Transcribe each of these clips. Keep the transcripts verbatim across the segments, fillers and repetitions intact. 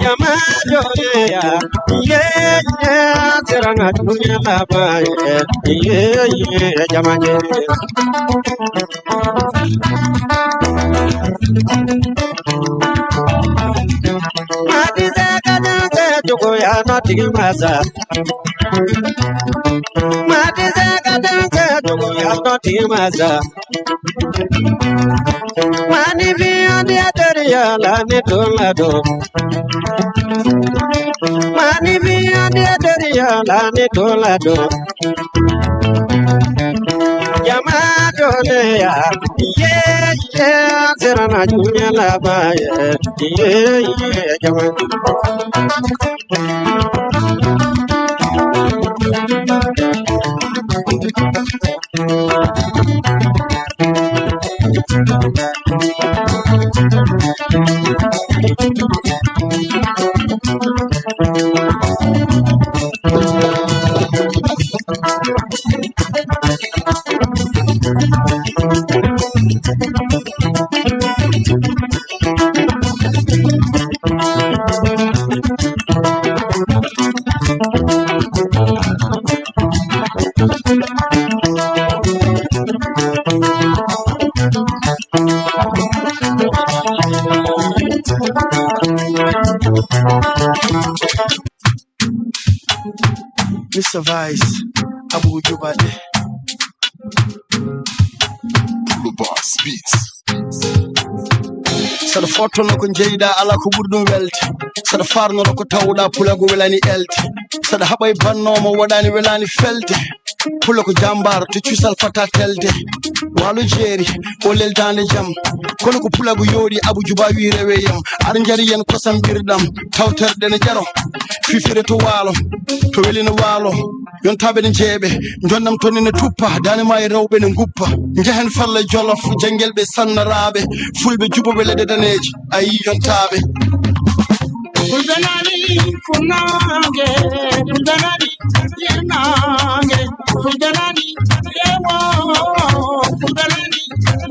Jama joyeya, ye, ye, seranga dunya la ba, ye, ye, ye, jama ye. Mati se ka dan se jogo ya no tigi masa. Mati se ka dan se jogo ya no tigi masa. Mani fi andi ateriya la ni tola do. Mani fi andi ateriya la ni tola do. Jama dole ya, ye, ye, serana dunya la ba, ye, ye, ye, jama. Mister Vice, Abu Juba de. Boss Beats. Saɗa fottono ko jeyɗa, ala ko ɓuri ɗum welde. Saɗa farnono ko tawɗa, pulagu welani elde. Saɗa haɓay bannomo, waɗani welani felde. Pula ko jambar, to cusal fata telde. Walo jeeri, o leldande jam. Kono ko pulagu yooɗi, Abu Juba wi rewe yam. Ar jari yen kosam ɓirɗam, tawterɗe ne jaro. Fifire to walo, to welino walo. Yontaɓe ne jeeɓe, jonnam toni ne tuppa, dane ma e rewɓe ne guppa. Njehen falla Jolof, jangel ɓe sannaraɓe, fulɓe juboɓe leɗɗe daneeji, a yi yontaɓe. Fulɓe nani funnaange, fulɓe nani yirnaange, fulɓe nani yewo, fulɓe nani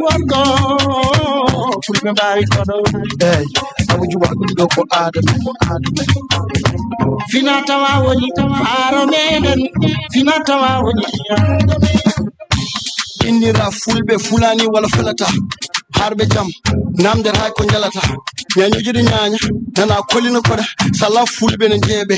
worgo, fulɓe mbaawi koɗo. Eyi, Abu Juba ɗum ɗo ko aada men, ko aada men. Fina tawa woni haaro meɗen, fina tawa woni haaro meɗen. Innira fulɓe fulani wala felata, harɓe jam, namder hay ko jalata. Ñañuji ɗi ñaña, nana kolino koɗa, sala fulɓe ne jeeɓe.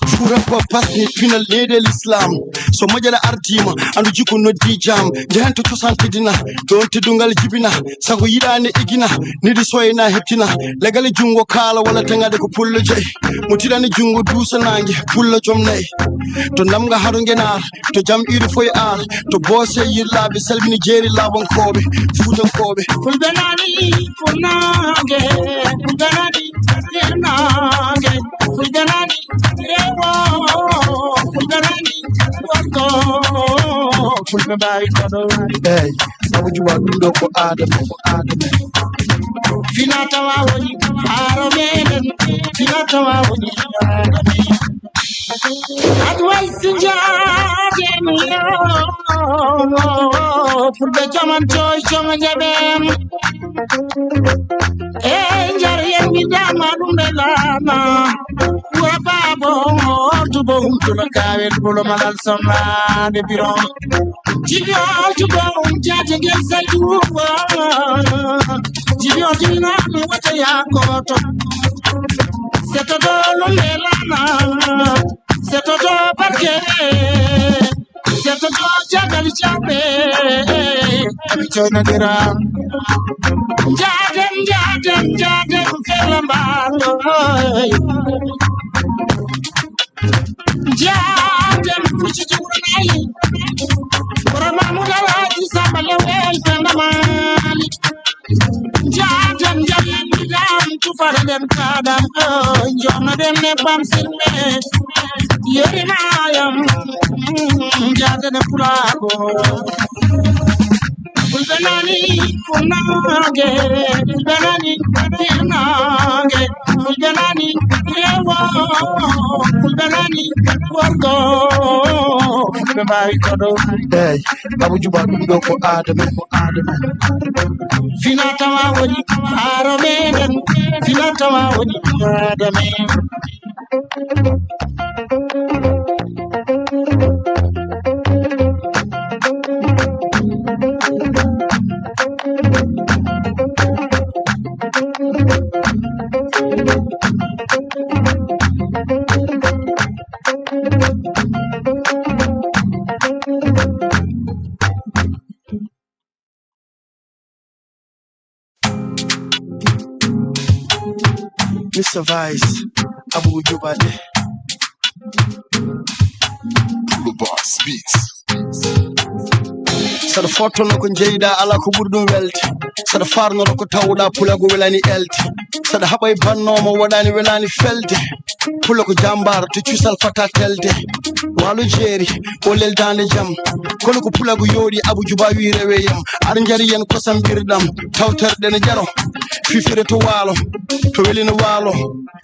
Fuuta ko pasni pinal nede l'islam. So moƴƴere ardima, andu jikku noddi jam. Jehen to cosaan teddina, ɗon teddungal jibina. Sago yiɗani igina, niɗi soyna heptina. Legale jungo kala wala tengade ko pullo jeyi. Mo tiɗani jungo duusa nange, pullo jom nayi. To namga haru ngenar, to jam iri foy ar, to boose yirlaɓe salmini jeeri labankoɓe, fuutankoɓe. Fulɓe nani funnaange, fulɓe nani hirnaange, fulɓe nani rewo, fulɓe nani worgo, fulɓe mbaawi koɗo. Eyi, Abu Juba ɗum ɗo ko aada men, ko aada men. Fina tawa woni haaro meɗen, fina tawa woni haaro meɗen. Adwai sinjaden yo, fulɓe jaman joy jomo jaɓen. E jar yen mi dama ɗum ɓe lama. Wa babo ordu bo hum tula kawel bulo malal somade biro. Jibi ordu bo hum jate gel saytu. Jibi ordu na mi wata ya koto. Seto dolo lelana. Seto do barke. Seto do jagal jabe. Ami joina dira. Jaden, jaden, jaden, kelambalo. Jaden, kuchitu kuranai. Kurama mudala, jisa balawel, tandamali. Jaaten jalen ɗiɗam tufare ɗen kaɗam. Jono ɗen ne bamsinɓe yerimayam. Jaaten e pulago. Fulɓe nani funnaange, fulɓe nani hirnaange, fulɓe nani rewo, fulɓe nani worgo, fulɓe mbaawi koɗo. Eey, Abu Juba ɗum ɗo ko aada men, ko aada men. Fina tawa woni haaro meɗen, fina tawa woni aada men. Mister Vice, Abu Juba de. Pulo Boss Beats. Saɗa fottono ko jeyɗa, ala ko ɓuri ɗum welde. Saɗa farnoro ko tawɗa, pulagu welani elde. Saɗa haɓa e bannomo, waɗani welani felde. Pulo ko jambar, to cuusal fata telde. Waalo jeeri, o leldande jam. Kono ko pulagu yooɗi, Abu Juba wi rewe yam. Ar njari yen kosam ɓirɗam, tawterɗe ne jaro. Fifire to waalo, to weli no waalo.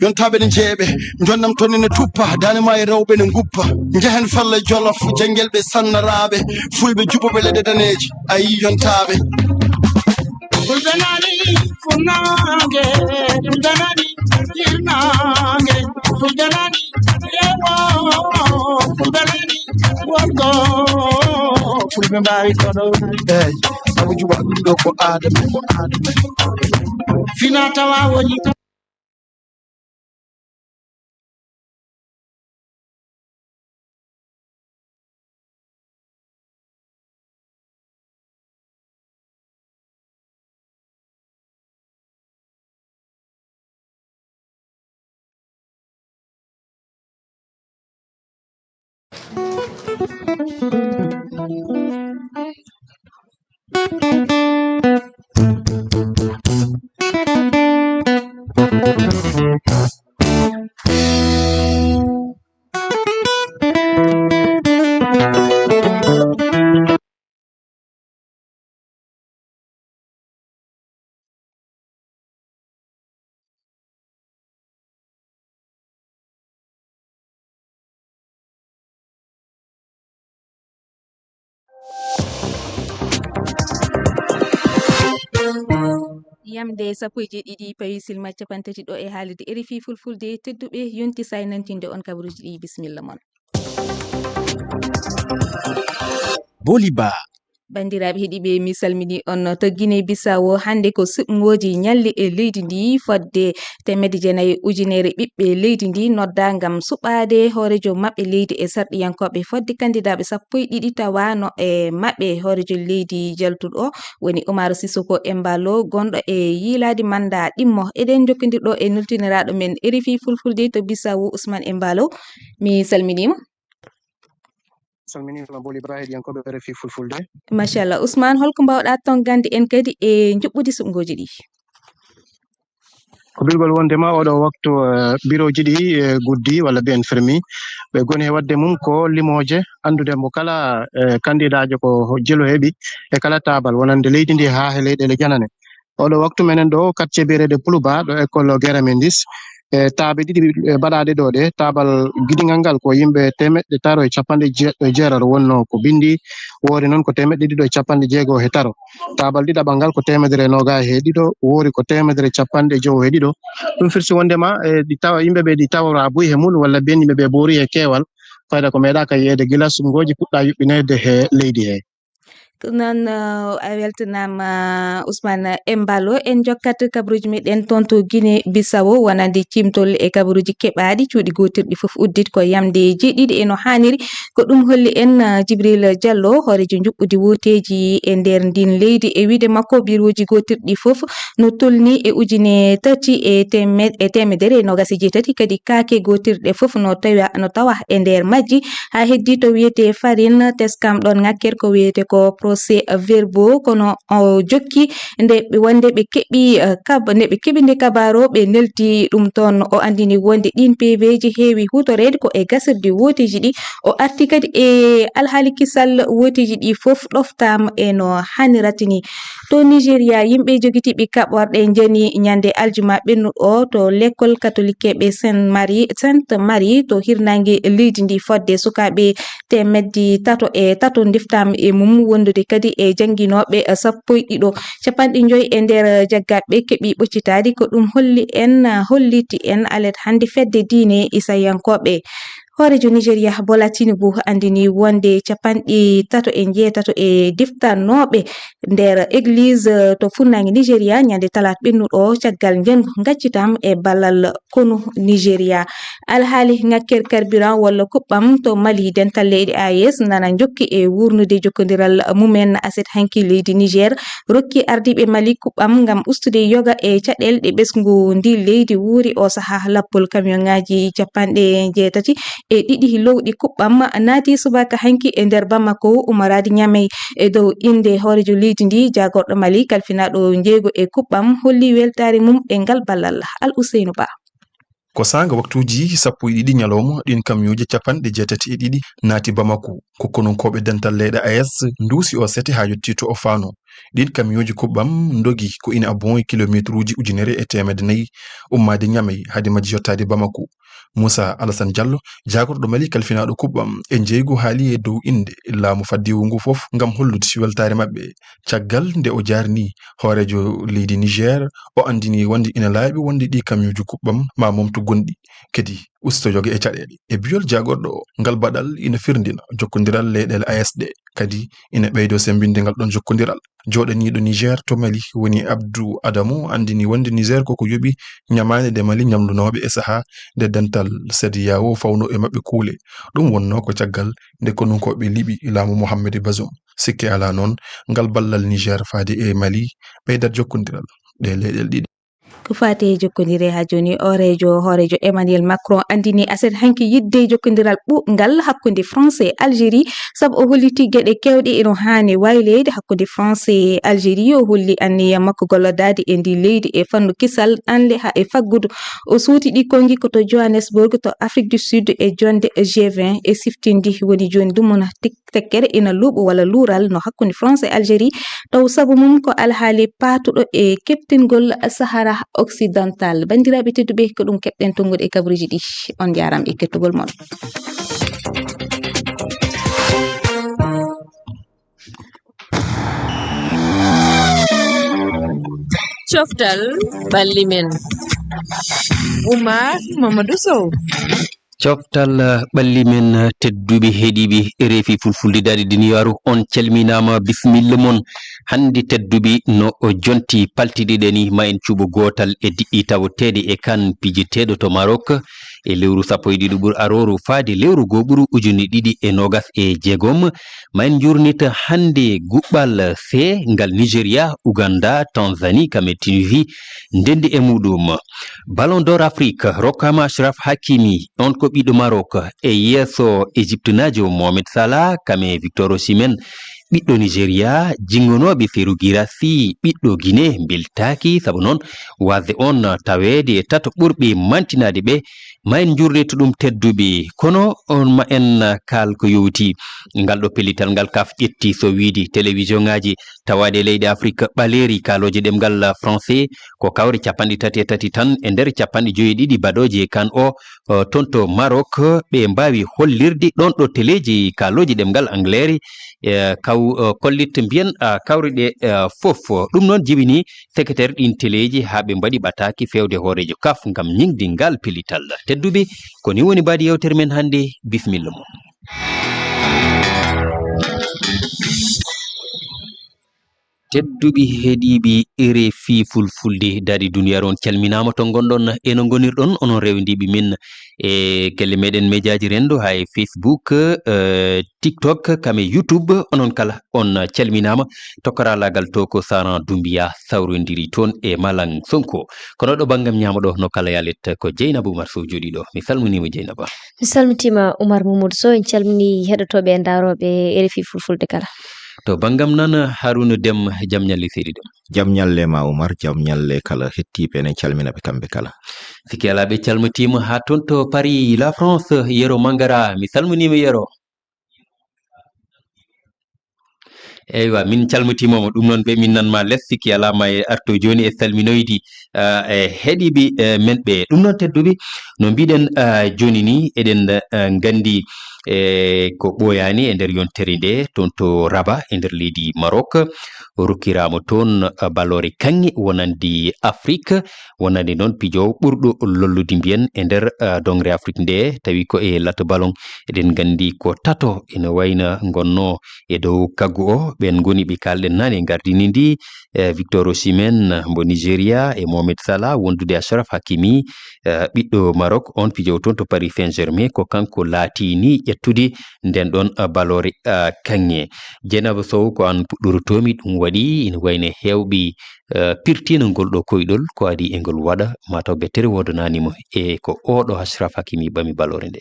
Yontaaɓe ne jeeɓe, jonnam to ne tuppa, daane ma e rewɓe ne nguppa. Njehen falla Jolof, jangel ɓe sannaraaɓe, fulɓe juɓɓuɓe leɗɗe daneeje, a yii yontaaɓe. Fulɓe nani funnaange, fulɓe nani hirnaange, fulɓe nani rewo, fulɓe nani worgo, fulɓe mbaawi koɗo. Eey, Abu Juba ɗum ɗo ko aada men, ko aada men. Fina tawa woni Yamde sappo e jeeɗiɗi pawi silma capanɗe tati ɗo e haalirde R F I Fulfulde. Tedduɓe, yonti saay nantinde on kabaruuji ɗi, bisimilla mon. Boliba. Banndiraaɓe heɗiiɓe, mi salmini on. To Guinée Bissau, hannde ko suɓngooji ñalli e leydi ndi, fodde teemedde jeenayi ujunere ɓiɓɓe leydi ndi nodda ngam suɓaade hooreejo maɓɓe leydi e sarɗiyankooɓe fodde kandidaaɓe sappo e ɗiɗi tawano e maɓɓe hooreejo leydi jaltuɗo woni Umaro Sissoco Embaló, gonɗo e yiilaade manda ɗimmo. Eɗen jokkondir ɗo e nultiniraaɗo men R F I Fulfulde to Bissau, Ousmane Embaló. Mi salminiima. Salminiima Boli Ibrahima, heɗiyankooɓe R F I Fulfulde. Machallah. Ousmane, holko mbaawɗa tonngande en kadi e njuɓɓudi suɓngooji ɗi? Ko bilgol wondema oɗo waktu, eh, birooji ɗi, eh, guddi walla mbiyen fermi. Ɓe ngoni e waɗde mum ko limooje, anndude mo kala, eh, kandidaajo ko jelu heɓi e kala taabal wonande leydi ndi haa e leyɗeele janane. Oɗo waktu menen ɗo, quartier biyeteeɗo Puluba, ɗo école Guerra Mendis, e taabe ɗiɗi, e, baɗaaɗe ɗo ɗe, taabal gidiŋgal ngal ko yimɓe teemeɗɗe taro e capanɗe jeeɗiɗo e jeetati wonno ko binndi, woori noon ko teemeɗɗe ɗiɗi e capanɗe jeego e taro. Taabal ɗiɗaɓal ngal ko teemedere e noogay e ɗiɗo, woori ko teemedere e capanɗe jowo e ɗiɗo. Ɗum firti wondema, e, ɗi tawa, yimɓe ɓe ɗi tawra buy he mum, walla mbiyen yimɓe ɓe boori he keewal, fayda ko meeɗaaka yiyeede gila suɓngooji puɗɗa yuɓɓineede he leydi he. Ko noon, uh, a weltanaama, Ousmane Embaló. En njokkat kabaruuji meɗen toon to Guinée Bissau, wonande ciimtol e kabaruuji keɓaaɗi, cuuɗi gootirɗi fof udditi ko yamde jeeɗiɗi e no haaniri. Ko ɗum holli en, uh, Jibril Diallo, hooreejo njuɓɓudi wooteeji e nder ndin leydi. E wiyde makko, birooji gootirɗi fof no tolni e ujine tati e teemed-, e teemedere e noogas e jeetati, kadi kaake gootirɗe fof no tawa, no tawa e nder majji. Haa heddi to wiyetee Farine, teskam ɗoon ŋakkere ko wiyetee ko C verbaux, kono o jokki nde ɓe wonde ɓe keɓi, eh, kab-, nde ɓe keɓi nde kabaaro, ɓe neldi ɗum toon. O anndini wonde ɗiin P V ji heewi huutoreede ko e gasirde wooteeji ɗi. O arti kadi e alhaali kisal wooteeji ɗi fof ɗoftaama e no haanirata ni. To Nigeria, yimɓe jogitiiɓe kaɓorɗe njani ñande aljuma ɓennuɗo o to lekkol katolikkeeɓe Saint Marie, Sainte Marie to hirnaange leydi ndi fodde sukaaɓe teemedde tato e tato ndeftaama e mum wondude kadi e jannginooɓe sappo e ɗiɗo. Capanɗe joyi e nder jaggaaɓe keɓi ɓoccitaade. Ko ɗum holli en, holliti en alet hannde fedde diine Isayankooɓe. Hooreejo Nigeria Bola Tinubu anndini wonde capanɗe tato e njeetato e deftanooɓe nder église to funnaange Nigeria ñande talaata ɓennuɗo o caggal njangu ngaccitaama e ballal konu Nigeria. Alhaali ŋakkere carburant walla kuɓɓam to Mali, dental leyɗe A E S nana jokki e wuurnude jokkondiral mumen. Aset hanki leydi Niger rokki ardiiɓe Mali kuɓɓam ngam ustude yoga e caɗeele ɗe ɓesngu ndi leydi wuuri. O sahaa lappol kamiyonŋaaji capanɗe jeetati e ɗiɗi lowɗi kuɓɓam naati subaka hanki e nder Bamako, umaraade Ñamey. E dow innde hooreejo leydi ndi, jaagorɗo Mali kalfinaaɗo njeeygu e kuɓɓam holli weltaare mum e ngal ballal. Al Ousseynou Ba. Ko saanga waktuuji sappo e ɗiɗi ñalawma, ɗiin kamiyuuji capanɗe jeetati e ɗiɗi naati Bamako. Ko konunkooɓe dental leyɗe A E S nduusi o sete haa yettii to o faano. Ɗiin kamiyuuji kuɓɓam ndogi ko ina abon e kilomeetruuji ujunere e teemedde nayi ummaade Ñamey hade majji yottaade Bamako. Moussa Alassane Diallo, jaagorɗo Mali kalfinaaɗo kuɓɓam e njeeygu, haali e dow innde laamu faddewu ngu fof ngam hollude weltaare maɓɓe. Caggal nde o jaarni hooreejo leydi Niger, o anndini wonde ina laaɓi wonde ɗii kamiyuuji kuɓɓam maa momtu gonɗi, kadi usto yoga e caɗeele. E biyol jaagorɗo o, ngal baɗal ina firndina jokkondiral leyɗeele A E S ɗe, kadi ina ɓeydo semmbinde ngal ɗoon jokkondiral. Jooɗaniiɗo Niger to Mali woni Abdou Adamo anndini wonde Niger koko yoɓi ñamaande nde Mali ñamlunooɓe e sahaa nde dental C E D E A O fawno e maɓɓe kuule. Ɗum wonnoo ko caggal nde konunkooɓe liɓi laamu Mohamed Bazoum. Sikke alaa noon, ngal ballal Niger faade e Mali ɓeydat jokkondiral ɗe leyɗeele ɗiɗi. Ko faati e jokkondire haa jooni, hooreejo, hooreejo Emmanuel Macron anndini aset hanki yiɗde jokkondiral ɓuuɓngal hakkunde France e Algérie, sabu o holliti geɗe keewɗe eno haani wayleede hakkunde France e Algérie. O holli anniya makko gollodaade e ndi leydi e fannu kisal ɗanle haa e faggudu. O suuti ɗi konngi ko to Johannesburg, to Afrique du Sud e jonnde G vingt e siftindi woni jooni ɗum wona tik-, tekkere ina luuɓo walla luural no hakkunde France e Algérie, taw sabu mum ko alhaali paatuɗo e keɓtingol Sahara Occidental. Banndiraaɓe tedduɓe, ko ɗum keɓɗen tonngude e kabaruuji ɗi. On njaaraama e kettugol mon. Coftal ɓalli men. Oumar Mamadou Sow. Coftal, eh, ɓalli men, eh, tedduɓe heɗiiɓe R F I Fulfulde Daɗi Duniyaaru, on calminaama, bismilla mon. Hannde tedduɓe no o jonti paltiɗiɗen ni, ma en cuɓo gootal e diɗɗi tawoteeɗe e kan pijeteeɗo to Maroc e lewru sappo e ɗiɗi ɓuru arooru faade lewru goo ɓuru ujunni ɗiɗi e noogas e jeegom. Ma en njuurnita hannde guɓɓal C ngal Nigeria, Uganda, Tanzanie, kam e Tunisie ndenndi e muɗum. Ballon d'Or Afrique rokkaama Achraf Hakimi, on ko ɓiɗɗo Maroc, e yeeso Ejiptunaajo Mohamed Salah, kam e Victor Osimhen, ɓiɗɗo Nigeria, jinngonooɓe Serhou Guirassy, ɓiɗɗo Guinée, mbeltaaki, sabu noon waasde on taweede e tato ɓurɓe mantinaade ɓe. Ma en njuurnito ɗum tedduɓe, kono on ma en kaal ko yowiti ngal ɗo pellital ngal kaf ƴetti, so wiide télévision ŋaaji tawaaɗi e leyɗe Afrique ɓaleeri kaalooje ɗemngal français, ko kawre capanɗe tati e tati tan e nder capanɗe joyi e ɗiɗi baɗooje e kan o, o, toon to Maroc, ɓe mbaawi hollirde ɗoon ɗo teleeji kaalooji ɗemngal angleeri, e, kaw-, o, kollit mbiyen, a, kawre ɗe, e, fof. Ɗum noon jibini seketer ɗiin teleeji haa ɓe mbaɗi ɓataake feewde hooreejo kaf ngam ñiŋde ngal pellital. Tedduɓe, ko ni woni mbaadi yeewtere men hannde. Bismilla mon. Tedduɓe heɗiiɓe R F I Fulfulde Daɗi Duniyaaru, on calminaama to ngonɗon e no ngonirɗon, onon rewndiiɓe men e gelle meɗen mejaaji renndo, haa e Facebook, eh, TikTok, kam e YouTube, onon kala on calminaama. Tokkoraalaagal to ko Saran Doumbia sawrondiri toon e Malang Sonko. Kono ɗo banngam ñaamo ɗo, no kala yaalet ko Jeynaba Oumar Sow jooɗii ɗo. Mi salminiima Jeynaba. Mi salmitiima Oumar Mamadou Sow, en calminii heɗotooɓe e ndaarooɓe R F I Fulfulde kala. To banngam nan, Haruna Dem, jam ñalle seydi Dem. Jam ñalle ma, Umar, jam ñalle kala hettiiɓe, enen calmina ɓe kamɓe kala. Sikki alaa, ɓe calmitiima haa toon to Paris, la France, Yero Mangara, mi salminiima Yero. Eywa, min calmitiima mo, ɗum noon ɓe min nan ma les, sikki alaa ma e arto jooni e salminoydi, ah, e heɗiiɓe, eh, men ɓe. Ɗum noon tedduɓe, no mbiɗen, ah, jooni ni, eɗen, ah, nganndi, eh, ko ɓooyaani e nder yontere nde, toon to Rabat e nder leydi Maroc, rokkiraama toon, ah, baloore kaŋŋe wonande Afrik, wonande noon pijo ɓurɗo lollude mbiyen e nder, ah, doŋre Afrik nde, tawi ko e lato ballon. Eɗen nganndi ko tato ina wayna ngonnoo e dow kaggu o, ɓeen ngoni ɓe kaalɗen naane e gardini ndi, eh, Victor Osimhen mbo Nigeria e Mohamed Salah wondude Achraf Hakimi, eh, ɓiɗɗo Maroc, on pijowo toon to Paris Saint-Germain, ko kanko laatini ƴettude nden ɗon, eh, baloore, eh, kaŋŋe. Dieynaba Sow, ko aan puɗɗorotoomi, ɗum waɗi ina wayno heewɓe, eh, pirtiino ngol ɗo koyɗol, ko adii e ngol waɗa, mataw bettere woodanaani mo e ko oɗo Achraf Hakimi ɓami baloore nde.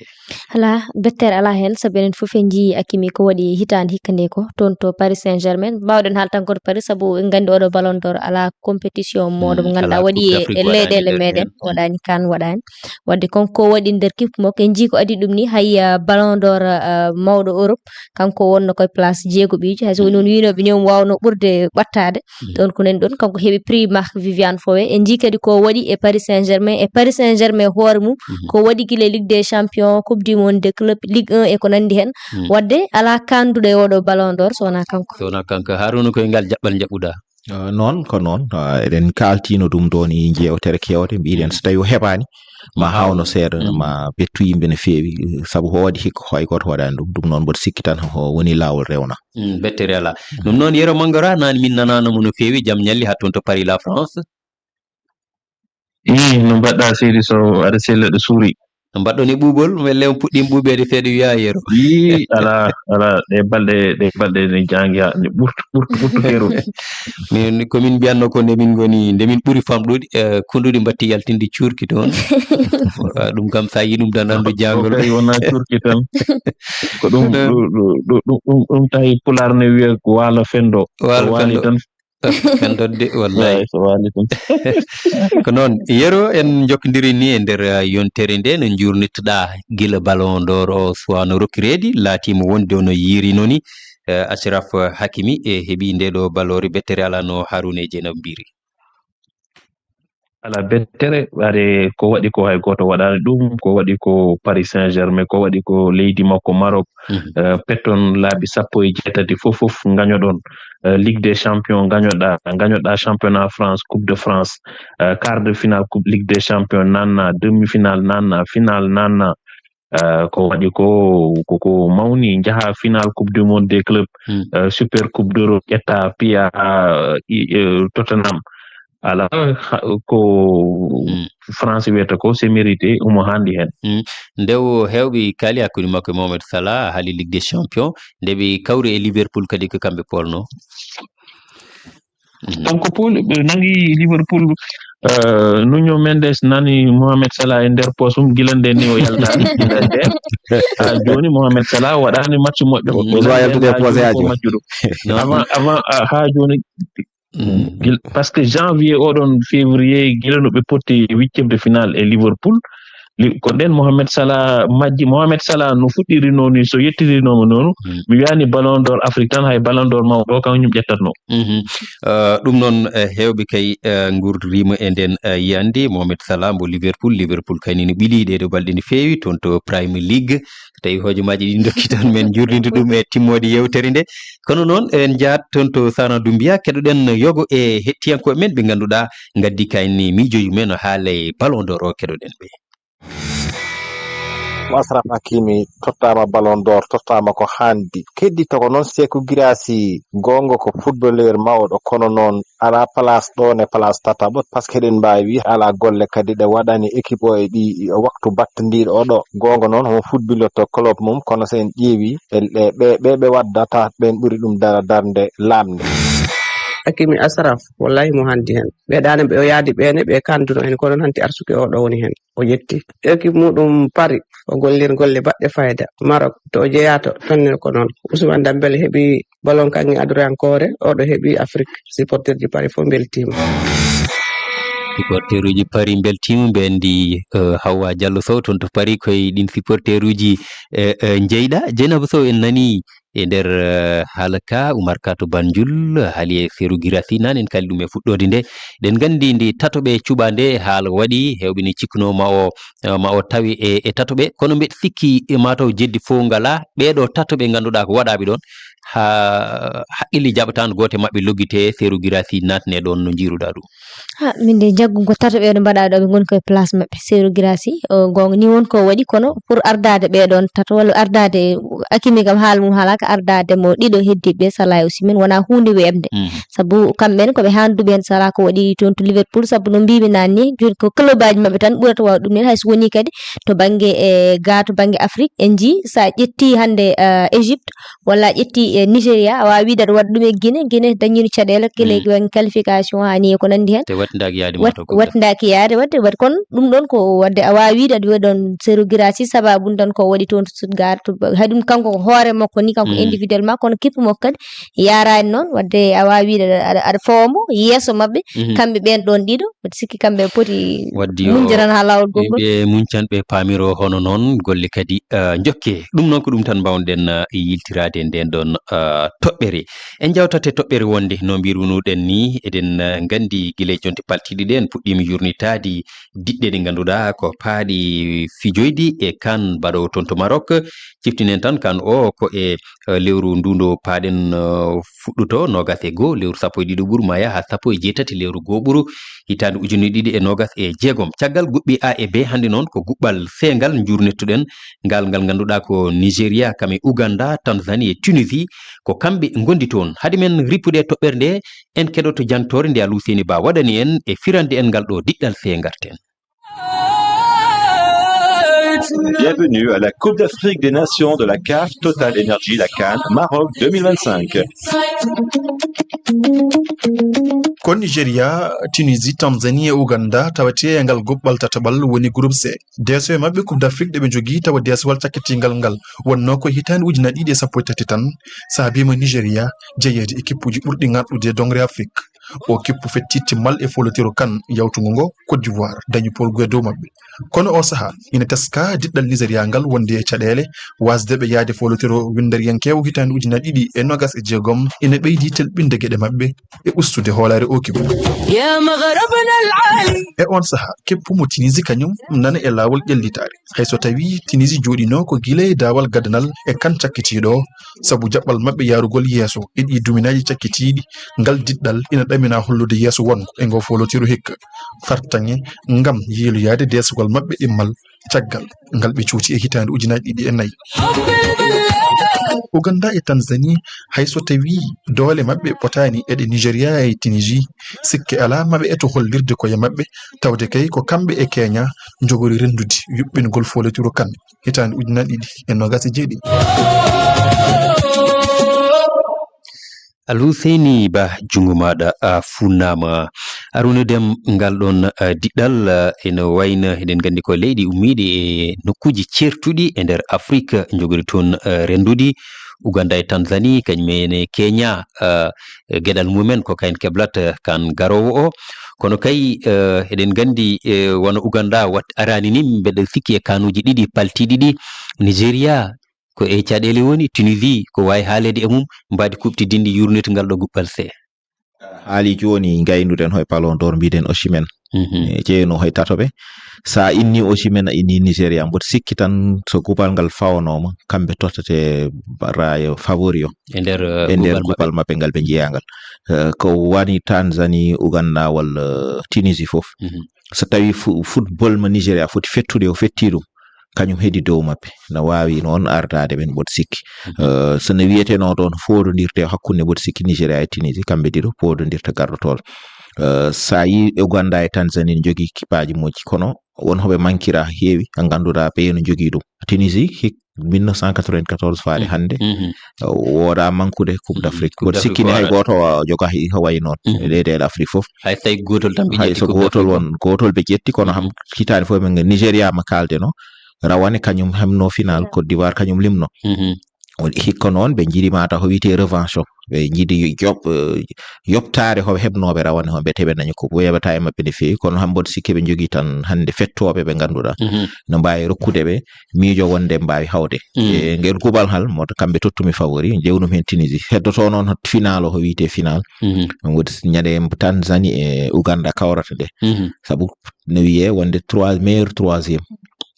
Alaa, bettere alaa heen, sabu enen fof en njiyii Hakimi ko waɗi hitaande hikka nde ko toon to Paris Saint-Germain. Mbaawɗen haalde tan ko to Paris, sabu en nganndi oɗo Ballon d'Or alaa compétition mawɗo mo Mm, ngannduɗaa alaa waɗi Coupe e, d'Afrique e waɗaani leyɗeele nder meɗen, heen. Mm. Waɗaani kan waɗaani. Wadde kanko waɗi nder kippe makko, en njiyii ko adii ɗum ni, hay, ah, Ballon d'Or, ah, mawɗo Europe, kanko wonno koye place jeeguɓijo, hay so woni Mm. on wiinooɓe ni on waawno ɓurde ɓattaade. Mm. Ɗon ko nani ɗon, kanko heɓi prix Marc Viviane Foe. En njii kadi ko waɗi e Paris Saint-Germain. E Paris Saint-Germain hoore mum, Mhm. ko waɗi gila Ligue des Champions, Coupe du Monde des clubs, Ligue un e ko nanndi heen. Mm. Wadde alaa kaanduɗo e oɗo Ballon d'Or so wonaa kanko. So wonaa kanko. Haruna, koye ngal jaɓɓal njaɓɓuɗaa? Ah, noon, ko noon. Ah, eɗen kaaltiino ɗum ɗoon e jeewtere keewɗe, mbiɗen Mm. so tawi o heɓaani, ma Mm. haawno seeɗa, Mm. ma bettu yimɓe no feewi, sabu o waɗi hikka, hay gooto waɗaani ɗum. Ɗum noon, mboɗo sikki tan o woni laawol rewna. Mm, bettere alaa. Mm. Ɗum noon, Yero Mangara, nani min nanaano mo no feewi, jam ñalli haa toon to Paris, la France. Ii, no mbaɗɗaa, seydi Sow, aɗa selli, aɗa suuri? No mbaɗɗon e ɓuuɓol? Welle on puɗɗiima ɓuuɓeede seeɗa, wiyaa Yero. Ii, alaa, alaa, ɗe balɗe, ɗe balɗe ne jaangi haa ne ɓurtu, ɓurtu, ɓurtu keerol. Min, ko min mbiyatnoo ko nde min ngoni, nde min ɓuri famɗude, eh, kunduɗi mbatti yaltinde cuurki toon. Ah, ɗum kam, so a yii ɗum tan, anndu Ko jaangol. kay wonaa cuurki tan. Ko ɗum, Eh. ɗum, ɗum, ɗum, ɗum, ɗum tawi Pulaar ne wiya ko waalo fenndo. Waalo So waali fenndo. tan. Kan ɗon de, wallahi. Wallahi, so waali ɗum. Ko noon, Yero, en njokkondiri ni e nder, uh, yontere nde, no njuurnitoɗaa gila Ballon d'Or o suwaano rokkireede, laatiima wonde ono yiiri noon ni, uh, Achraf Hakimi e heɓi nde ɗo baloore, bettere alaa, no Haruna e Jeynaba mbiri. Alaa bettere, are ko waɗi ko hay gooto waɗaani ɗum, ko waɗi ko Paris Saint-Germain, ko waɗi ko leydi makko Maroc, Mhm. eh, petton laabi sappo e jeetati fof, fof ngañoɗon. Eh, Ligue des Champions ngañoɗaa, ngañoɗaa championnat France, Coupe de France, eh, quart de finale Coupe Ligue des Champions nanna, demi-finale nanna, finale nanna. Eh, ko waɗi ko, ko, ko mawni, njaha finale Coupe du Monde des clubs, Hmm. eh, Super Coupe d'Europe, ƴetta, piya, eh, i-, eh, Tottenham. Alaa, ha-, ko Hmm. France wiyata ko, c'est mérité, omo haandi heen. Hmm. Nde o heewɓe kaali hakkunde makko e Mohamed Salah, haali Ligue des Champions, nde ɓe kawri e Liverpool kadi ko kamɓe polno. Hmm. Kanko Paul, ɓe nangi Liverpool, eh, Nuno Mendes nani Mohamed Salah e nder poosum, gila nde ni o yalta, gila nde. Ha jooni Mohamed Salah waɗaani match moƴƴo. O, o Gila nde yaltude ha e poose jooni ha ko jooni. Majjuɗo. Non. Avant, avant, ah, ha jooni, Mm. Gil-, parce que janvier oɗon février, gila no ɓe potti huitième de finale e Liverpool, li-, ko nden Mohamed Salah majji. Mohamed Salah no fuɗɗiri noon ni, so yettirinooma noonu, Mm. mi wiyaani Ballon d'Or Afrique tan, hay Ballon d'Or mawɗo o, kañum ƴettatno. Mhm. Eh, ɗum noon, eh, heewɓe kay, eh, nguurdiriima e nden, eh, yiyannde. Mohamed Salah mbo Liverpool. Liverpool kay ni no ɓili ɗee ɗoo balɗe no feewi toon to Premier League. Tawi hojomaaji ɗi ndokki tan men njuurninde ɗum e timmoode yeewtere nde. Kono noon, en njahat toon to Sana Doumbia, keɗoɗen yogo e hettiyankooɓe men ɓe ngannduɗaa ngaddi kayni miijooji mumen no haala e Ballon d'Or o, keɗoɗen ɓe. Achraf Hakimi tottaama Ballon d'Or, tottaama ko haandi. Kedditoo ko noon Seeku Girassi, goonga ko footballeur mawɗo, kono noon alaa place ɗoon e place tataɓo, parce que eɗen mbaawi wiide alaa golle kadi ɗe waɗani équipe o e ɗi, e waktu battindiiɗo o ɗo. Goonga noon, homo footballotoo club mum, kono so en ƴeewi e, e ɓe, ɓe, ɓe waddata, ɓeen ɓuri ɗum dara darnde laaɓnde. Hakimi Asraf, wallahi mo handi hen. Ɓe ɗaane ɓe o yaadi ɓeene, ɓe kanduno hen, kono hanti arsuki o ɗo woni hen. O ƴetti équipe muɗum Paris, o gollir golle baɗɗe fayda. Maroc, to o jeyato, tonne ko noon. Ousmane Dembélé heɓi ballon kaŋŋe adoriyankoore, oɗo heɓi Afrique. Supporterji Paris fof mbeltiima. Supporteruji Paris mbeltiima, ɓe anndi, eh, Hawwa Diallo Sow toon to Paris, koye ɗin supporteruji, eh, eh, njeyɗa. Dieynaba Sow, en nani e nder, eh, haala ka, Oumar Ka to Banjul, haali e Serhou Guirassy, nane en kaali ɗum e fuɗɗoode nde. Eɗen nganndi ndi tatoɓe cuɓa nde, haala waɗi, heewɓe ne cikkuno ma o, eh, ma o tawi e, e tatoɓe. Kono mbeɗa sikki, eh, mataw jeddi fof ngala. Ɓeeɗo tatoɓe ngannduɗaa ko waɗaaɓe ɗoon, haa haqqille jaɓataano gooto e maɓɓe loggitee, Serhou Guirassy naatnee ɗoon no njiiruɗaa ɗum? Ha, min de jaggu ko tato ɓeeɗo mbaɗa ɗo, ɓe ngoni koye place maɓɓe. Serhou Guirassy, o, goonga ni won ko waɗi, kono pour ardaade ɓeeɗoon tato walla ardaade Hakimi kam haala mum haalaka, ardaade mo ɗiɗo heddiiɓe ɓe sala aussi min wona huunde weeɓde. Mhm. Sabu kamɓe en ko ɓe haanduɓe heen sala ko waɗi toon to Liverpool, sabu no mbimi naanni jooni ko club aji maɓɓe tan ɓurata waawde ɗum neen, hay so woni kadi to bannge e ga to bannge Afrique en njii sa ƴetti hannde, eh, Égypte, walla a ƴetti e Nigéria, a waawi wiide aɗa waɗa ɗum e Guinée. Guinée dañiino caɗeele, gila e bannge qualification haa ni e ko nanndi heen. Te wattindaaki yaade mo Wat- taw ko wattindaaki yaade, waɗde, waɗde kono ɗum ɗoon ko waɗde a waawi wiide aɗa waɗi ɗoon Serhou Guirassy, sababu ɗum tan ko waɗi toon to Stuttgart, to ba- hay ɗum kanko ko hoore makko ni, kanko individuellement, kono kippu makko kadi yaaraani noon. Waɗde a waawi wiide aɗa, aɗa, aɗa foomo yeeso maɓɓe, kamɓe ɓeen ɗoon ɗiɗo, mbeɗa sikki kamɓe poti waɗde yo muñde tan haa laawol gongol. Ɓe muñcan, ɓe paamiro hono noon golle kadi, eh, njokke. Ɗum noon ko ɗum tan mbaawnoɗen, eh, yiltiraade e ndeen ɗoon, eh, toɓɓere. En njawtat e toɓɓere wonde, no mbirunoɗen ni, eɗen, eh, nganndi gila e jonte paltiiɗe ɗe, en puɗɗiima yurnitaade diɗɗe ɗe ngannduɗaa ko paaɗi fijoyde e kan mbaɗoowo toon to Maroc. Ciftinen tan kan o ko e, eh, lewru ndu ndo paaɗen, eh, fuɗɗoto noogas e goo, lewru sappo e ɗiɗo ɓuru maya haa sappo e jeetati lewru goo ɓuru hitaande ujunere ɗiɗi e noogas e jeegom. Caggal guɓɓi A e B hannde noon ko guɓɓal seengal njuurnittuɗen ngal, ngal ngannduɗaa ko Nigéria, kam e Ouganda, Tanzanie e Tunisie, ko kamɓe ngondi toon. Hade men rippude e toɓɓere nde, en keɗoto jantoore nde Alhuseyni Ba waɗani en e firande en ngal ɗo diɗɗal seengarten. Bienvenue à la Coupe d'Afrique des Nations de la CAF Total Energy, la CAN, Maroc deux mille vingt-cinq. Ko Nigeria, Tunisie, Tanzanie e Ouganda tawetee e ngal goɓɓal tataɓal woni groupe C. Deeso e maɓɓe Coupe d'Afrique ɗe ɓe njogii tawa deesowal cakkitingal ngal wonnoo ko e hitaande ujunaaji ɗiɗi e sappo e tati tan, saabiima Nigeria jeyeede e kippuuji ɓurɗi ŋarɗude e doŋre Afrik. O kippu fetti timmal e foolotiro kan yawtungo ngo, Côte d'Ivoire dañi poolgu e dow maɓɓe. Kono oo sahaa, ina teskaa diɗɗal Nigeria ngal wonde e caɗeele, waasde ɓe yahde foolotiro winndariyankeewo hitaande ujunaaji ɗiɗi e noogas e jeegom, ina ɓeydi telɓinde geɗe maɓɓe e ustude hoolaare o kippu. E oon sahaa, kippu mo Tunisie kañum nana e laawol ƴellitaare. Hay so tawii Tunisie jooɗinoo ko gila e daawal gadanal e kan cakkitiiɗo o, sabu jaɓɓal maɓɓe yahrugol yeeso e ɗii duminaaji cakkitiiɗi, ngal diɗɗal ina ɗaminaa hollude yeeso wonngo e ngoo foolotiro hikka, fartaŋŋe ngam yiiloyaade deesugol maɓɓe ɗimmal caggal ngal ɓe cuuti e hitaande ujunaaji ɗiɗi e nayi. Ouganda e Tanzanie, hay so tawii doole maɓɓe potaani e ɗe Nigeria e Tunisie, sikke alaa ma ɓe eto hollirde koye maɓɓe, tawde kay ko kamɓe e Kenya njogori renndude yuɓɓingol foolotiro kan hitaande ujunaaji ɗiɗi e noogas e jeeɗiɗi. Alhuseyni Ba, junngo maaɗa, a fuunnaama. Aruna Dem, ngal ɗoon, a, diɗɗal, a, ene wayno eɗen nganndi ko leyɗe ummiiɗe e nokkuuji ceertuɗi e nder Afrik njogori toon, a, renndude. Uganda e Tanzanie, kañum en e Kenya, a, geɗal mumen ko kayen keblata kan garoowo o. Kono kay, a, eɗen nganndi, e, wano Uganda wat-, araani ni, mbeɗa sikki e kanuuji ɗiɗi paltiiɗi ɗi, Nigeria, ko e caɗeele woni, Tunisie ko waawi haaleede e mum, mbaadi kuuɓtidinndi yurnitngal ɗo guɓɓal C. Haali jooni, ngaynuɗen hoye Ballon d'Or, mbiɗen Osimhen. Mhm. E, jeyno hoye tatoɓe. So a inni Osimhen, a inni Nigeria, mboɗo sikki tan so guɓɓal ngal fawanooma, kamɓe tottate raaya favori o. E nder, eh, e nder guɓɓal maɓɓe. Guɓɓal maɓɓe ngal ɓe njiyaa ngal. Eh, ko wani Tanzanie, Uganda walla Tunisie fof. Mhm. So tawii fu-, football mo Nigeria foti fettude, o fettii ɗum, kañum heedi dow maɓɓe. Na waawi noon ardaade ɓen, mboɗo sikki. Mhm. Eh, so no wiyetenoo ɗoon, foodondirte hakkunde, mboɗo sikki, Nigeria e Tunisie, kamɓe ɗiɗo poodondirta gardotool. Eh, so a yii Uganda e Tanzanie ne njogii kipaaji moƴƴi, kono won hoɓe mankira heewi, a ngannduɗaa ɓe no jogii ɗum. Tunisie, hik-, mille neuf cent quatre-vingt-quatorze faade hannde, wooda mankude Coupe d'Afrique. Mboɗo sikki ni hay gooto wa-, joga hay ko wayi noon. E ɗeɗe Afrique fof. Hay tawi gootol tan ɓe Hay ƴetti so Coupe gootol d'Afrique won, gootol ɓe ƴetti, kono ham hitaande fof men Nigeria ma kaalde no. Rawane kañum hemno final, Côte d'Ivoire kañum limno. Woni hikka noon ɓe njiɗi mata ko wiyetee revanche o. Ɓe njiɗi yoɓ-, eh, yoɓtaade hoɓe heɓnooɓe rawane hoɓe teɓe nañi ko weeɓata e maɓɓe no feewi. Kono ham mboɗo sikki ɓe njogii tan hannde fettooɓe ɓe ngannduɗaa no mbaawi rokkude ɓe miijo wonde mbaawi hawde. E ngel kuuɓal hal, mo kamɓe tottumi favori, jewnum heen Tunisie. Heddoto noon final o ko wiyetee final. Ɗum woni ñande Tanzanie e Uganda kawrata nde. Sabu no wiyee wonde trois, meilleur troisième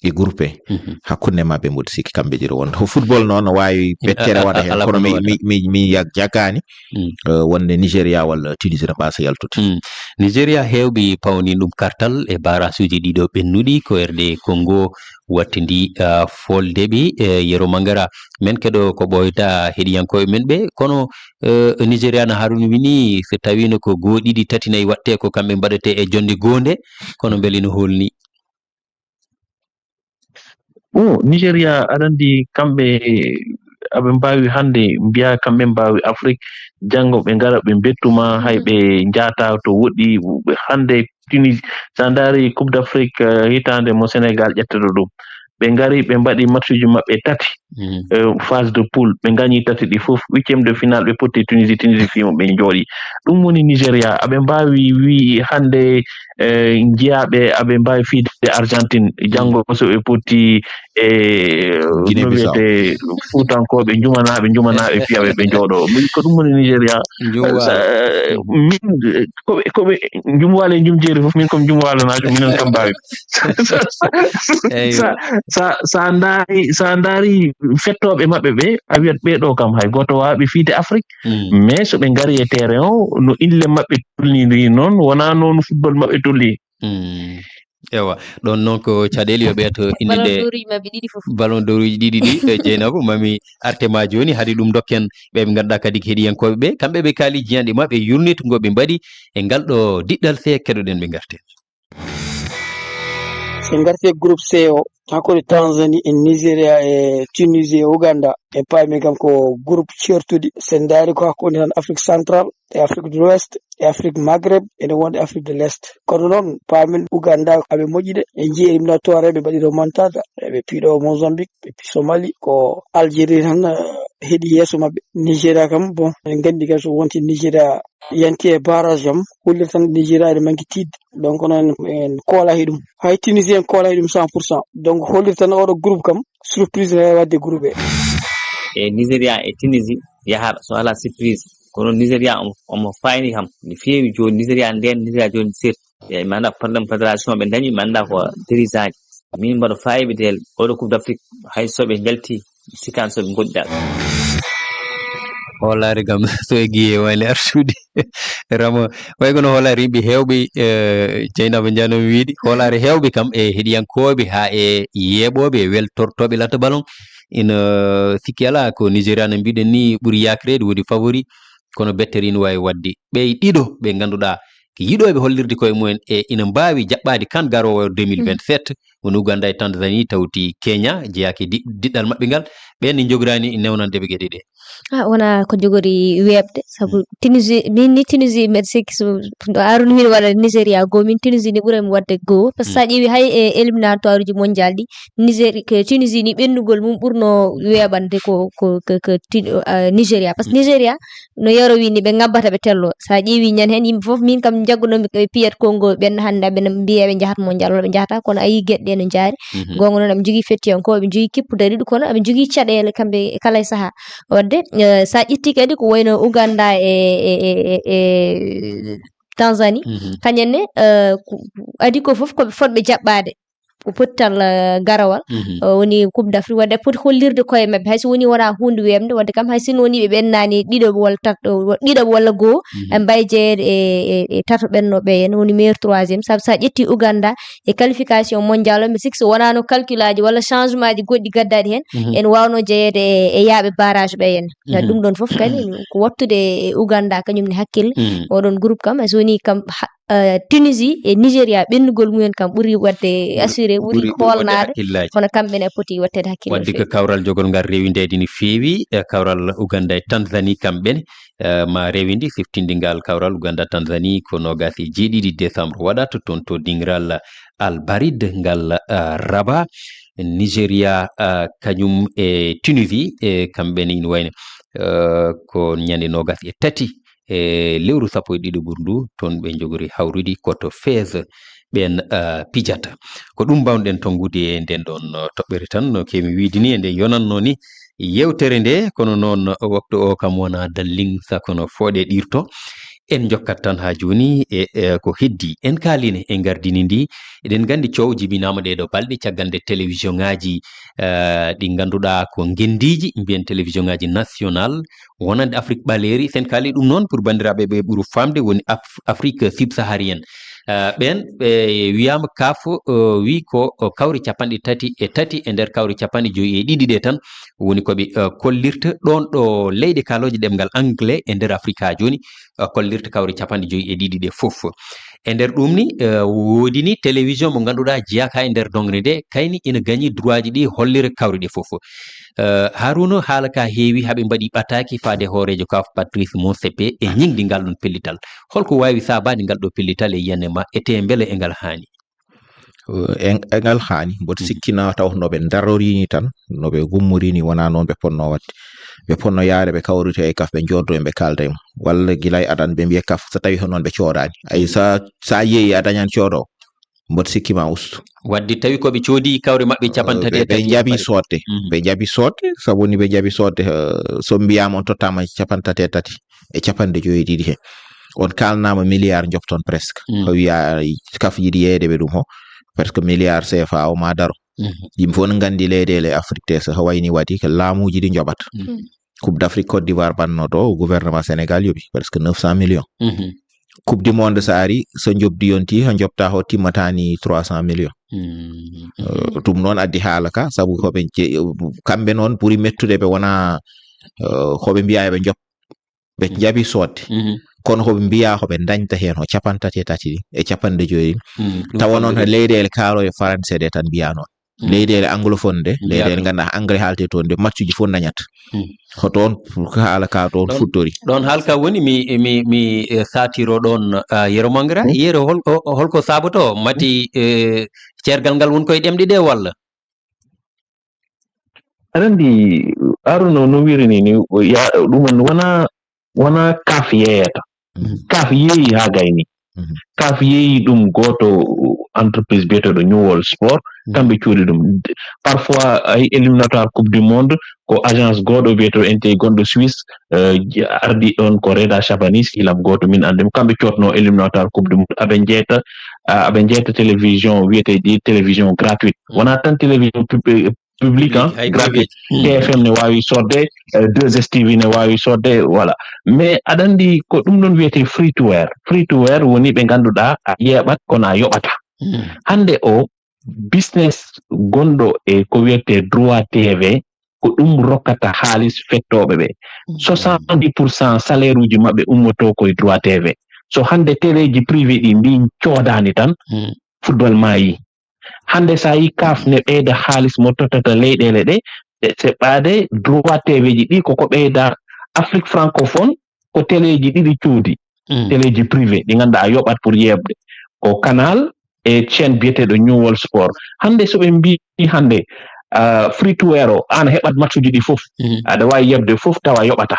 e groupe e. Hakkunde maɓɓe mboɗo sikki kamɓe ɗiɗo wonde. Ko football noon no waawi bettere waɗa heen, kono mi, mi, mi, mi yag-, jaggaani, eh, wonde Nigeria walla Tunisie no mbaasa yaltude. Nigeria heewɓe pawni ɗum kartal e barasuuji ɗiɗo ɓennuɗi ko R D Congo wattindi, ah, folde ɓe, eh, Yero Mangara. Men keɗo ko ɓooyta heɗiyankooɓe men ɓe, kono, eh, Nigeria no Haruna wini, so tawiino ko goo ɗiɗi tati nayi waɗte ko kamɓe mbaɗete e jonde goonde, kono mbele no holni? O, Nigeria, aɗa anndi kamɓe, aɓe mbaawi hannde mbiya kamɓe mbaawi Afrique, janngo ɓe ngara ɓe mbettuma, hay ɓe njaata to woɗɗi, ɓe hannde Tunisie, so a ndaari Coupe d'Afrique, eh, hitaande mo Sénégal ƴettata ɗum. Ɓe ngari, ɓe mbaɗi matchuji maɓɓe tati, eh, phase de poule. Ɓe ngañi tati ɗi fof. Huitième de finale, ɓe potti Tunisie, Tunisie fii mo ɓe njooɗi. Ɗum woni Nigeria. Aɓe mbaawi wii hannde, eh, njiyaaɓe aɓe mbaawi fiide Argentine. Janngo so ɓe potti e Guinée no Bissau. Wiyetee Fuutankooɓe njumanaaɓe, njumanaaɓe piyaɓe ɓe njooɗo. Min ko ɗum woni Nigeria. Njum waalo. Sa-, min, ko ɓe, ko ɓe, njum waalo e njum jeeri fof, min ko njum waalo naajo, minen kam mbaawi. Sa, sa, Eyyo. Sa, sa, sa ndaari, sa ndaari fettooɓe maɓɓe ɓe, a wiyat ɓee ɗoo kam hay gooto waawaɓe fiide Afrique. Mm. Mais so ɓe ngari e terrain o, no inle maɓɓe tolniri noon, wonaa noon football maɓɓe tolni. Mm. Ewa, ɗon noon ko caɗeele yo ɓeeto innde Ballon d'oruji maɓɓe ɗiɗi fof. Ballon d'oruji ɗiɗi ɗi, eh, Jeynaba, mami arte ma jooni, hade ɗum dokken ɓe ɓe ngannduɗaa kadi ko heɗiyankooɓe ɓe, kamɓe ɓe kaali jiyanɗe maɓɓe, yurnitgo ɓe mbaɗi e ngal ɗo diɗɗal, se keɗoɗen ɓe ngarten. So en ngarti e groupe C o, hakkunde Tanzanie e Nigeria e Tunisie e Uganda, en paami kam ko groupe ceertuɗi. So en ndaari ko hakkunde tan Afrique Central e Afrique de l'Ouest e Afrique Maghreb, ene wonde Afrique de l'Est. Kono noon, paamen Uganda aɓe moƴƴi de, en njii éliminatoire, ɓe mbaɗi remontada, eɓe piɗo Mozambique, ɓe pi Somali, ko Algérie tan, eh, heedi yeeso maɓɓe. Nigeria kam, bon, en nganndi kam so wonti Nigeria yanti e barrage am, hollirta tan Nigeria ene manki tiiɗde. Donc noon en koolaa e ɗum. Hay Tunisie en koolaa e ɗum cent pour cent. Donc hollirta tan oɗo groupe kam, surprise ne waɗde groupe e. E Nigeria e Tunisie yahata so alaa surprise. Kono Nigeria omo, omo fayni kam. Mi feewi jooni Nigeria ndeen, Nigeria jooni seeɗa. E mi anndaa problème fédération ɓe dañi, mi anndaa ko dirigeant ji. Min mbaɗo faayi ɓe del oɗo Coupe d'Afrique, hay so ɓe njalti, mi sikkaani so ɓe ngoɗɗa. Hoolaare kam, so e giye wayli arsude. Ramo, way kono hoolaare yimɓe heewɓe, eh, Jeynaba Njano mi wiidi, hoolaare heewɓe kam e heɗiyankooɓe haa e yeeɓooɓe e weltortooɓe latta ballon. Ina sikki alaa ko Nigeria no mbiɗen ni ɓuri yaakreede woni favori, kono bettere ina waawi waɗde. Ɓe ɗiɗo ɓe ngannduɗaa ko yiɗooɓe hollirde koye mumen e ina mbaawi jaɓɓaade kan garoowo deux mille vingt-sept, woni Uganda e Tanzanie, tawti Kenya jeyaaki di-, diɗɗal maɓɓe ngal. Ɓeen ne njogoraani newnande ɓe geɗe ɗe. Ah, wona ko jogori weeɓde, sabu Tunisie, min ni Tunisie mbeɗa sikki so, no Aruna wiide waɗa Nigeria goo, min Tunisie ni ɓurani waɗde goo. Par ce que sa ƴeewi hay e éliminatoire uji mondial ɗi, Nigeria, ko Tunisie ni ɓenndugol mum ɓurno weeɓande ko, ko, ko, ko Tun-, ah, Nigeria. Par ce que Nigeria no Yero wi ni ɓe ngabbata ɓe tello. Sa ƴeewi ñande heen yimɓe fof, min kam jaggunomi ɓe piyat Congo ɓen hannde, ɓe mbiya ɓe njahat mondial walla ɓe njahata, kono a yii geɗe ɗe no njaari. Goonga noon aɓe njogii fettiyankooɓe, aɓe njogii kippude ɗiɗo, kono aɓe njogii caɗeele kamɓe kala e sahaa. Wadde, eh, sa ƴetti kadi ko wayno Uganda e, e, e, e, e Tanzanie, kañen ne, eh, ko, adi ko fof ko ɓe fotɓe jaɓɓaade. Ko pottal, eh, garawal, eh, woni Coupe d'Afrique, wadde poti hollirde koye maɓɓe, hay so woni wona huunde weeɓnde, wadde kam hay so woni ɓe ɓennaani ɗiɗo walla tat-, ɗiɗo walla goo, ɓe mbawi jeyeede e, e, e tato ɓenno ɓe, en woni meilleur troisième, sabu sa ƴetti Uganda e qualification mondial o, mi sikki so wonano calcul aji walla changement ji goɗɗi gaddaɗi heen, en wawno jeyeede e, e yaaɓe barrage ɓe en. Ɗum ɗon fof kadi ko wattude e Uganda, kañum ne hakkille, oɗon groupe kam, hay so woni kam ha-, eh, Tunisie e Nigeria, ɓennugol mumen kam ɓuri waɗde assuré, ɓuri ɓuri- ɓuri waɗde hoolnaade, hakkillaaji. Kono kamɓe ne poti waɗteede hakkille no wadde ko feewi. Kawral jogol ngal rewindeede no feewi, e kawral Uganda e Tanzanie kamɓe ne, eh, ma rewinde siftinde ngal kawral Uganda Tanzanie ko noogaas e jeeɗiɗi décembre waɗata toon to dingiral Al Barid ngal, eh, Rabat. Nigeria, eh, kañum e Tunisie, e kamɓe ne ina wayno, eh, ko ñande noogaas e tati e lewru sappo e ɗiɗo ɓurndu, toon ɓe njogori hawrude ko to Fès ɓeen, eh, pijata. Ko ɗum mbaawɗen tonngude e nden ɗon, eh, toɓɓere tan, no keemi wiyde ni, e nde yonatno ni yewtere nde, kono noon waktu o kam wona dalling, sako no fooɗe ɗirto. En njokkat tan haa jooni e, e ko heddi. En kaalii ne e ngardini ndi, eɗen nganndi coow jibinaama ɗee ɗoo balɗe caggal nde télévision ŋaaji, eh, ɗi ngannduɗaa ko ngenndiiji, mbiyen télévision ŋaaji national, wonande Afrik ɓaleeri. Sen kaali ɗum noon, pour banndiraaɓe ɓe ɓuri faamde, woni Af-, Afrique subsaharienne. Eh, ɓeen, ɓe wiyaama kaf, eh, wi ko, eh, kawri capanɗe tati e tati e nder kawri capanɗe joyi e ɗiɗi ɗe tan woni ko ɓe, eh, kollirta. Ɗoon ɗo leyɗe kaalooje ɗemngal anglais e nder Afrika jooni, eh, kollirta kawri capanɗe joyi e ɗiɗi ɗe fof. E nder ɗum ni, eh, woodi ni télévision mo ngannduɗaa jeyaaka e nder doŋre nde, kayni ina gañi droit ji ɗi hollira kawri ɗe fof. Eh, Haruna, haala ka heewi, haa ɓe mbaɗi ɓataaki faade hooreejo kaf Patrice Motsepe e ñiŋdi ngal ɗon pellital. Holko waawi saabaade ngal ɗo pellital e yiyannde ma, e tee mbele e ngal haani? Eh, en-, e ngal haani, mboɗo Mhm. sikkina taw no ɓe ndarorini tan, no ɓe gummorini, wonaa noon ɓe ponno waɗde. Ɓe ponno yaare ɓe kawrita e kaf, ɓe njooddoo e ɓe kaalda e mum. Walla gila e adan ɓe mbiya kaf, so tawi ko noon ɓe coodaani. Ay, sa, sa yeeyi a dañan coodo, mboɗo sikki ma ustu. Wadde tawi ko ɓe coodi kawri maɓɓe capanɗe tati e tati. Ɓe njaɓi soodde. Mhm. Ɓe njaɓi soodde, sabu ni ɓe njaɓi soodde, eh, so mbiyaama on tottaama capanɗe tati e tati e capanɗe joyi e ɗiɗi he. On kaalnaama milliard njoɓton presque. Mhm. Ko wiya kaf yiɗi yeeyde ɓe ɗum ho, presque milliard C F A o ma daro. Mhm. Yimɓe fof no nganndi leyɗeele Afrique te so wayni waɗi ko laamuuji ɗi njoɓata. Mhm. Coupe d'Afrique Côte d'Ivoire ɓanno ɗo, gouvernement Sénégal yoɓi presque neuf cent millions. Mhm. Coupe du monde so ari, so njoɓdi yonti, ko njoɓta ho timmataani trois cent millions. Mhm. Euh, ɗum noon addi haala ka, sabu ko ɓe je-, kamɓe noon ɓuri mettude ɓe wona, euh, ko ɓe mbiya ɓe njoɓ-, ɓe Mhm. njaɓi soodde. Mhm. Kono ko ɓe mbiya ko ɓe dañta heen ko capanɗe tati e tati ɗi e capanɗe joyi ɗi. Mhm. Ɗum Tawa noon ko leyɗeele kaalo e Faranse ɗe tan mbiya noon. Mm. Leyɗeele anglophone ɗe, Mm, leyɗeele yaaka. Ngannduɗaa anglais haalte toon ɗe, match uji fof dañata. Mm. Ko toon ko haala ka toon Ɗoon, fuɗɗori. Ɗoon haala ka woni mi, mi, mi, eh, saatiro ɗoon, ah, Yero Mangara. Mm. Yero, hol-, o-, holko saabotoo? Mati, Mm. eh, ceergal ngal woni koye ɗemɗe ɗe walla? Aɗa anndi, Aruna no wiiri ni, ni, ya-, ɗum wonaa wonaa kaf yeeyata. Mhm. Kaf yeeyi haa gayni. Mhm. Kaf yeeyi ɗum gooto entreprise biyeteeɗo New World Sport, Mhm. kamɓe cuuɗi ɗum. Parfois, ay éliminatoire Coupe du Monde, ko agence gooto biyeteeɗo N T I gonɗo Suisse, eh, ardi ɗoon ko Reda Chabanis, hilam gooto min anndi mo. Kamɓe cootnoo éliminatoire Coupe du Monde, aɓe njeyta, ah, aɓe njeyta télévision wiyeteeɗi télévision gratuite. Mhm. Wonaa tan télévision pub-, public, public, hein, hay gratuit. Privé. Mm. T F M ne waawi soodde, eh, deux S T V ne waawi soodde, voilà. Mais aɗa anndi ko ɗum ɗon wiyetee free to air. Free to air woni ɓe ngannduɗaa a yeeɓat kono a yoɓata. Mm. Hannde o business gonɗo e ko wiyetee droit T V, ko ɗum rokkata haalis fettooɓe ɓe. Mm. Soixante-dix pour cent salaire uji maɓɓe ummotoo koye droit T V. So hannde teleeji privé ɗi mbiyi coodaani tan, Mm. football maayi. Hannde so a yii kaf ne ɓeyda haalis mo tottata leyɗeele ɗe, e seɓɓaade droit T V ji ɗi koko ɓeyda Afrique francophone, ko teleeji ɗiɗi coodi, Mm. teleeji privé ɗi ngannduɗaa a yoɓat pour yeeɓde. Ko Canal e chaîne biyeteeɗo New World Sport. Hannde so ɓe mbii hannde, ah, free to air o, aan heɓat match uji ɗi fof. Mm. Aɗa waawi yeeɓde fof tawa yoɓata.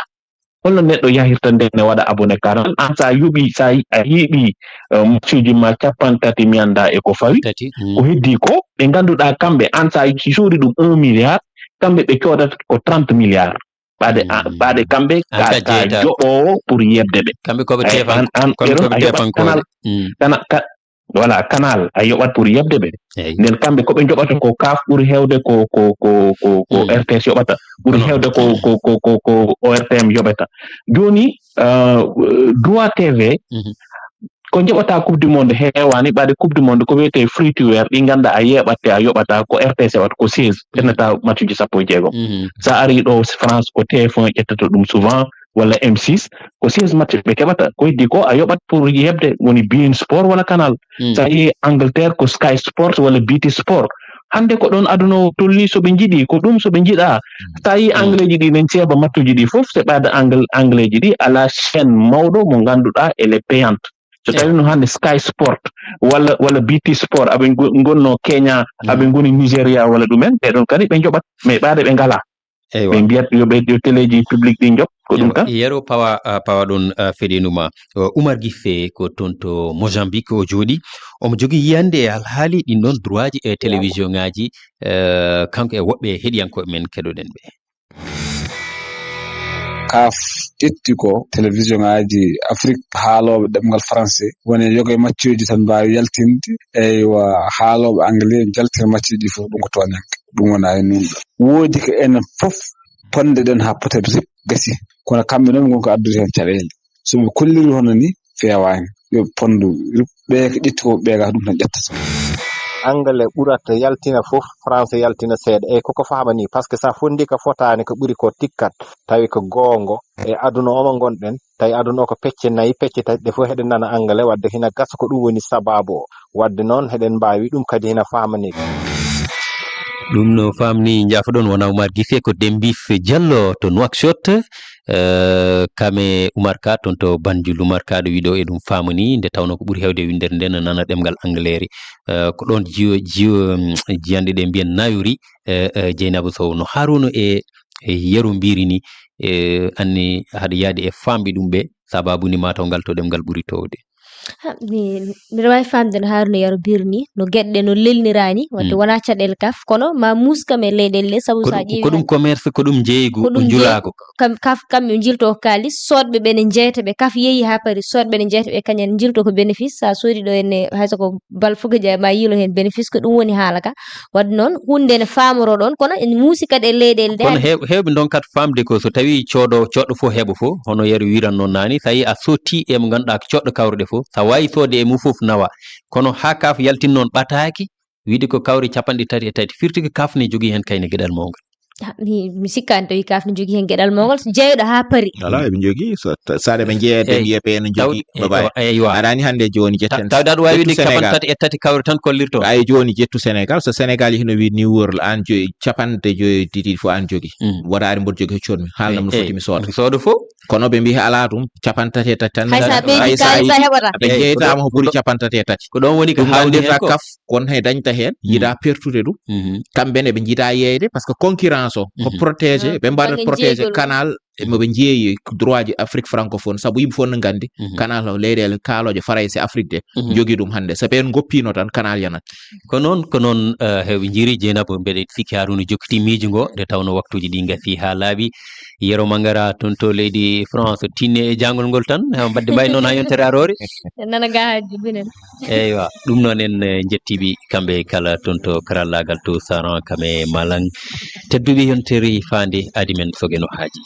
Holno neɗɗo yahirta nde ne waɗa abonné quarante? Aan so a yoɓi, so a yi-, a yiiɓi, eh, matchuji ma capanɗe tati mi annda e ko fawi. Tati, mm. Ko heddi ko ɓe ngannduɗaa kamɓe, aan so a soodi ɗum un milliard, kamɓe ɓe coodata ko trente milliards. Ɓaade, a, Mm. ɓaade kamɓe Aan ka, ka ka jeeyta. Joɓoowo pour yeeɓde ɓe. Kamɓe ko ɓe Ay, teefan-, aan, aan, kamɓe ko ɓe a yoɓat teefankooɓe. Canal, Mm. kana-, ka-, voilà, Canal, a yoɓat pour yeeɓde ɓe. Eey. Nden kamɓe ko ɓe njoɓata ko kaf ɓuri heewde ko, ko, ko, ko, ko Mm. R T S yoɓata. Ɓuri Kono heewde ko, Mm. ko, ko, ko, ko O R T M yoɓata. Jooni, ah, droit T V, Mhm. ko njoɓata Coupe du Monde heewaani, ɓaade Coupe du Monde ko wiyetee free to air, ɗi ngannduɗaa a yeeɓat te a yoɓata, ko R T S waɗata ko seize, ƴettata matchuji sappo e jeegom. Mhm. So a arii ɗo France ko T F un ƴettata ɗum souvent, walla M six, ko seize match ɓe keɓata. Ko heddi ko a yoɓat pour yeɓde, woni beIN Sport walla Canal. Mm. So a yehi Angleterre, ko Sky Sport walla B T Sport. Hannde ko ɗoon aduna o tolni, so ɓe njiɗi, ko ɗum, so ɓe njiɗa. Mm. So a yii Angleeji ɗi nen ceeba matchuji ɗi fof, so ɓaade Angle-, Angleeji ɗi, alaa chaîne mawɗo mo ngannduɗaa elle est payante. So tawi no hannde Sky Sport walla, walla B T Sport, aɓe ngo-, ngonno Kenya, aɓe ngoni Nigeria walla ɗumen, ɓe ɗon kadi ɓe njoɓat, mais ɓaade ɓe ngalaa. Eywa. Ɓe mbiyat yo ɓe, yo teleeji public ɗi njoɓ, ko ɗum tan. Yero pawa, ah, pawa ɗon, ah, feɗenuma. O, Umar Giffe ko toon to Mozambique o jooɗi. Omo jogii yiyannde e alhaali ɗin ɗon droitji e télévision ŋaaji, eh, kanko e woɓɓe heɗiyankooɓe men keɗoɗen ɓe. Kaf ƴetti ko télévision ŋaaji Afrique haalooɓe ɗemngal français woni e yoga e maccuuji tan mbaawi yaltinde. Eywa, haalooɓe anglais njaltina maccuuji fof, ɗum ko tooñannge. Ɗum wonaa e nunɗo. Woodi ko enen fof ponde ɗen haa pota rip gasi. Kono kamɓe noon ngon ko addude heen caɗeele. So ɓe kolliri hono ni, feewaani. Yo pondu rip, ɓe ko ƴetti ko ɓe ga ɗum tan ƴettata. Anglais ɓurata yaltina fof, français yaltina seeɗa. Eyyi, koko fahma ni, parce que sa fondi ko fotaani, ko ɓuri ko tikkat, tawi ko goongo. E aduna o mo ngonɗen, tawi aduna o ko pecce nayi, pecce tati, ɗe fof heɗen nana anglais, wadde hina gasa ko ɗum woni sababu o. Wadde noon, heɗen mbaawi ɗum kadi hina fahma ni. Ɗum no faamni, njaafoɗon, wona Oumar Guissé, ko Dembif Diallo to Nouakchott. Eh, kame Oumar Ka, toon to Banjul. Oumar Ka, ɗo wiɗo e ɗum faamni, nde tawno ko ɓuri heewde winndere nde no nana ɗemngal Angleeri. Eh, ko ɗoon jiyo, jiyo, mm, jiyanɗe ɗe mbiyen nayori, eh, eh, Jeynaba Sow, no Harouna e, e Yero mbiri ni, eh, anni haɗa yaadi e faamɓe ɗum ɓe, sababu ni mataw ngal to ɗemngal ɓuri toowde. Ha, mi, miɗo waawi faamde no Harouna Yero mbiri ni, no geɗe ɗe no lelniraani, wadde wonaa caɗeele kaf, kono ma muus kam e leyɗeele ɗe, sabu so a ƴeewi ko ɗum hannde commerce, ko ɗum njeeygu, ko ɗum ko njulaagu. Kam, kaf, kamɓe njilto ko kaalis, soodɓe ɓe ne njeyta ɓe, kaf yehi haa Paris, soodɓe ne njeyta ɓe, kañum en njilto ko bénéfice, so a soodi ɗo henne, hay so ko bal fof ko jeyaa, ma yiilo heen bénéfice, ko ɗum woni haala ka. Wadde noon, huunde ne faamoroo ɗoon, kono en muusi kadi e leyɗeele ɗe. Kono heew-, heewɓe ndonkat faamde ko so tawii coodo-, coodɗo fof heɓa fof, hono Yero wiiratnoo naane, so a yii a sotti e mo ngannduɗaa ko coodɗo kawruɗe fof, so a waawi soodde e mum fof nawa. Kono haa kaf yaltin noon ɓataake, wiide ko kawri capanɗe tati e tati, firti ko kaf ne jogii heen kayne geɗal mawngal. Ah, mi, mi sikkaani tawi kaf ne jogii heen geɗal mawngal, so jeeyɗo haa Paris. Alaa, eɓe njogii, so ta-, saɗa ɓe njeeyat, ɓe mbiya ɓe no njogii, eywa. Aɗa anndi hannde jooni jetten. Tawde aɗa waawi wiide capanɗe tati e tati kawri tan kollirto. Ay jooni ƴettu Sénégal, so Sénégal hino wiide New World, aan joyi, capanɗe joyi e tati fof aan jogii. Mm. Wota ari mboɗo jogii heccoɗ mi, haalnam no foti mi sooda. Sooda fof. Kono ɓe mbiyi alaa ɗum, capanɗe tati e tati tan. Hay so a ɓeydi kaalis a heɓataa. Ɓe njeytaama ko ɓuri capanɗe tati e tati. Ko ɗoon woni ko ɗum haawni heen ko. Kaf kon he dañta heen, yiɗa pertude ɗum. Mhm. Kamɓe ne ɓe njiɗa yeeyde, parce que concurrence o, ko protégé, ɓe mbaɗa protégé canal, e mo ɓe njeeyi droitji Afrique francophone, sabu yimɓe fof no nganndi, canal o leyɗeele kaalooje Farayse Afrique de, jogii ɗum hannde. So ɓeen ngoppiino tan, canal yanat. Ko noon, ko noon, eh, heewɓe njiri, Jeynaba, mbeɗe sikki Harouna jokkitii miijo ngo, nde tawno waktuuji ɗi ngasii haa laaɓi. Yero Mangara toon to leydi France, tinne e jaangol ngol tan, ha mbaɗde mbayi noon ha yontere aroore. Nana ga ha jibinen. Eywa, ɗum noon en, eh, njettiiɓe kamɓe kala toon to karallaagal to Saran kam e Malang. Tedduɓe yontere faande adi men soge no haaji.